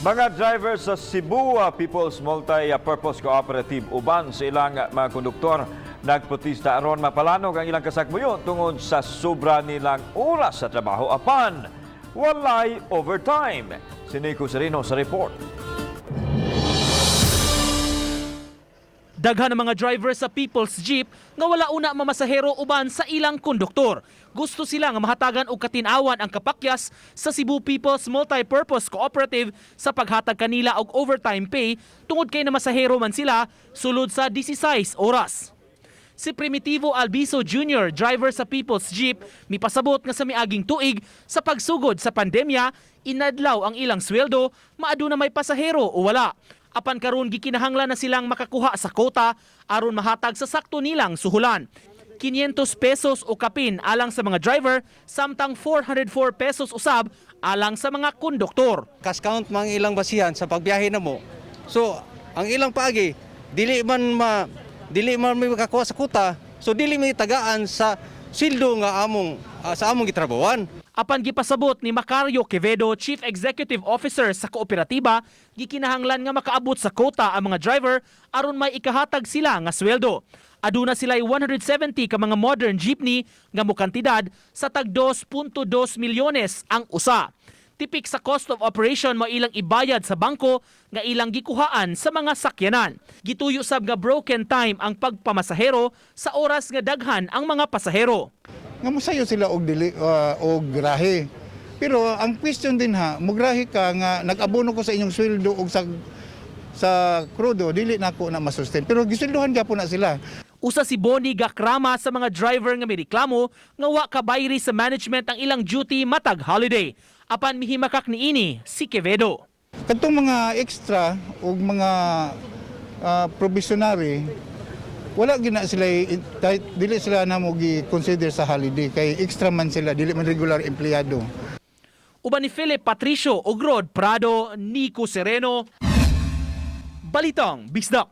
Mga driver sa Cebu People's Multi-Purpose Cooperative uban sa ilang mga konduktor nagprotesta aron mapalanog ang ilang kasakbuyo tungod sa sobra nilang oras sa trabaho apan walay overtime. Si Nico Sereno sa report. Daghan ang mga driver sa People's Jeep nga wala una mamasahero uban sa ilang konduktor. Gusto sila nga mahatagan og katin-awan ang kapakyas sa Cebu People's Multipurpose Cooperative sa paghatag kanila og overtime pay tungod kay namasahero man sila sulod sa 16 oras. Si Primitivo Albiso Jr., driver sa People's Jeep, mipasabot nga sa miaging tuig sa pagsugod sa pandemya, inadlaw ang ilang sweldo, maaduna may pasahero o wala. Apan karon gikinahanglan na silang makakuha sa kota aron mahatag sa sakto nilang suhulan. 500 pesos o kapin alang sa mga driver, samtang 404 pesos usab alang sa mga konduktor. Cash count mang ilang basihan sa pagbiyahe na mo. So, ang ilang paagi, dili man may makakuha sa kuta, so dili may tagaan sa sildo nga among sa among gitrabawan. Apan gipasabot ni Macario Quevedo, Chief Executive Officer sa kooperatiba, gikinahanglan nga makaabot sa quota ang mga driver aron may ikahatag sila nga sweldo. Aduna sila'y 170 ka mga modern jeepney nga mokantidad sa tag 2.2 milyones ang usa. Tipik sa cost of operation mo ilang ibayad sa bangko nga ilang gikuhaan sa mga sakyanan. Gituyo sab nga broken time ang pagpamasahero sa oras nga daghan ang mga pasahero. Nga mosayo sila og dili og grahe. Pero ang question din ha, mugrahe ka nga nag-abono ko sa inyong sweldo og sa krudo, dili nako na masustain. Pero gisweldohan gyapon na sila. Usa si Bonnie Gakrama sa mga driver nga mireklamo nga wa kabayri sa management ang ilang duty matag holiday. Apan mihimakak niini si Quevedo. Katong mga extra og mga provisionary, wala gina sila, kahit dili sila namo gi-consider sa holiday kay extra man sila, dili man regular empleyado. Uban ni Philip Patricio ug Rod Prado, Nico Sereno. Balitang Bisdak.